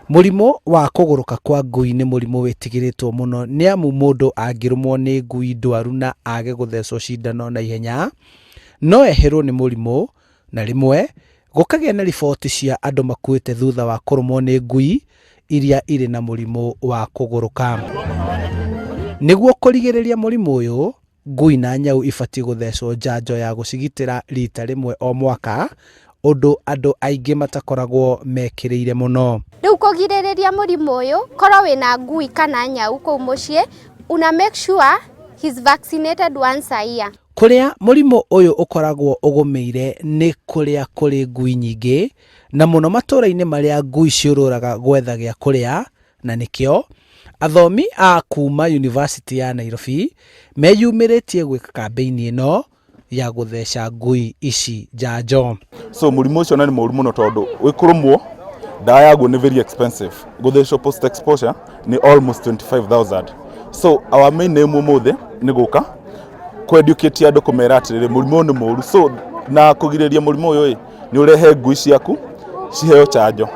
Mũrimũ wa kũgũrũka kwa ngui nĩ mũrimũ wĩtigĩrĩtwo mũno nĩ amu mũndũ angĩrũmwo nĩ ngui ndwaru na age gũthecwo cindano na ihenya, no ehĩrwo nĩ mũrimũ na rĩmwe gũkagĩa na riboti cia andũ makuĩte thutha wa kũrũmwo nĩ ngui iria irĩ na mũrimũ wa kũgũrũka. Nĩguo kũrigĩrĩria mũrimũ ũyũ, Ngui na nyau ibatiĩ gũthecwo njanjo ya gũcigitĩra rita rĩmwe o mwaka, ũndũ andũ aingĩ matakoragwo mekĩrĩire mũno. Rĩu kũgirĩrĩria mũrimũ ũyũ, korwo wĩna ngui kana nyau kũu mũciĩ, una make sure he's vaccinated once a year. Kũrĩa mũrimũ ũyũ ũkoragwo ũgũmĩire nĩ kũrĩa kũrĩ ngui nyingĩ, na mũno matũra-inĩ marĩa ngui ciũrũraga gwetha gĩa kũrĩa, Na nĩkĩo athomi a kuuma Yunivasĩtĩ ya Nairobi meyumĩrĩtie gwĩka kambĩini ĩno ya gũtheca ngui ici njanjo. So mũrimũ ũcio na nĩ mũru mũno tondũ wĩkũrũmwo ndawa yaguo nĩ very expensive gũthecwo post exposure nĩ almost 25000 so our main aim ũmũthĩ nĩ gũka kũ educate andũ kũmera atĩrĩrĩ mũrimũ ũyũ nĩ mũru so na kũgirĩrĩria mũrimũ ũyũ ĩ nĩ ũrehe ngui ciaku ciheo chanjo.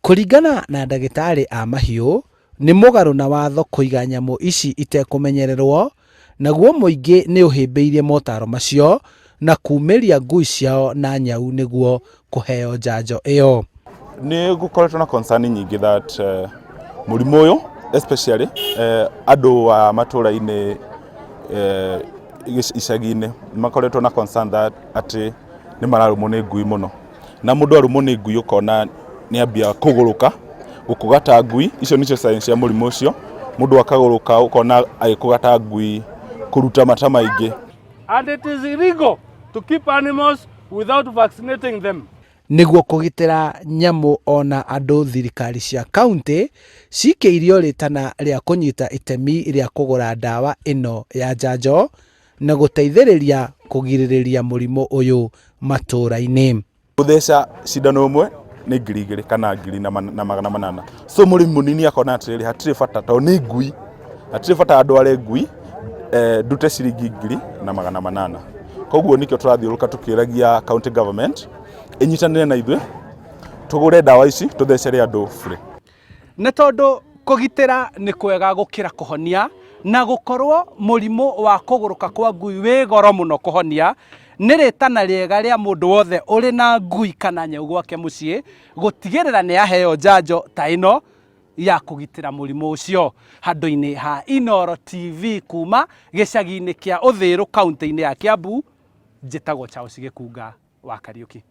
Kũringana na ndagĩtarĩ a mahiũ, nĩ mũgarũ na watho kũiga nyamũ ici itekũmenyererwo, naguo mũingĩ nĩ ũhĩmbĩirie motaro macio na kumĩria ngui ciao na nyau nĩguo kũheo njanjo ĩyo. Nĩ gũkoretwo na concern nyingĩ that mũrimũ ũyũ especially andũ a matũra-inĩ icagi-inĩ nĩ makoretwo na concern that atĩ nĩ mararũmwo nĩ ngui mũno. Na mũndũ arũmwo nĩ ngui ũkona nĩ ambia kũgũrũka, gũkũga ta ngui, icio nĩcio signs cia mũrimũ ũcio. Mũndũ akagũrũka ũkona agĩkũga ta ngui, kũruta mata maingĩ. And it is illegal to keep animals without vaccinating them. Nĩguo kũgitĩra nyamũ o na andũ thirikari cia kauntĩ cikĩirio rĩtana rĩa kũnyita itemi rĩa kũgũra ndawa ĩno ya njanjo na gũteithĩrĩria kũgirĩrĩria mũrimũ ũyũ matũũra-inĩ. Gũtheca cindano ĩmwe nĩ 2000 kana 1800. So mũrĩmi mũnini akona atĩrĩrĩ hatirĩ bata tondũ nĩ ngui, hatirĩ bata ndware ngui ndute ciringi 1800. Koguo nĩkĩo tũrathiũrũrũka tũkĩũragia county government ĩnyitanĩre na ithuĩ tũgũre ndawa ici tũthecere andũ bure. Nĩ tondũ kũgitĩra nĩ kwega gũkĩra kũhonia, na gũkorwo mũrimũ wa kũgũrũka kwa ngui wĩ goro mũno kũhonia, nĩ rĩtana rĩega rĩa mũndũ wothe ũrĩ na ngui kana nyau gwake mũciĩ, gũtigĩrĩra nĩ aheo njanjo ta ĩno ya kũgitĩra mũrimũ ũcio. Handũ-inĩ ha Inooro TV kuma gĩcagi-inĩ kĩa Ũthĩrũ kauntĩ-inĩ ya Kiambu, njĩtagwo Charles Gĩkunga wa Kariũki.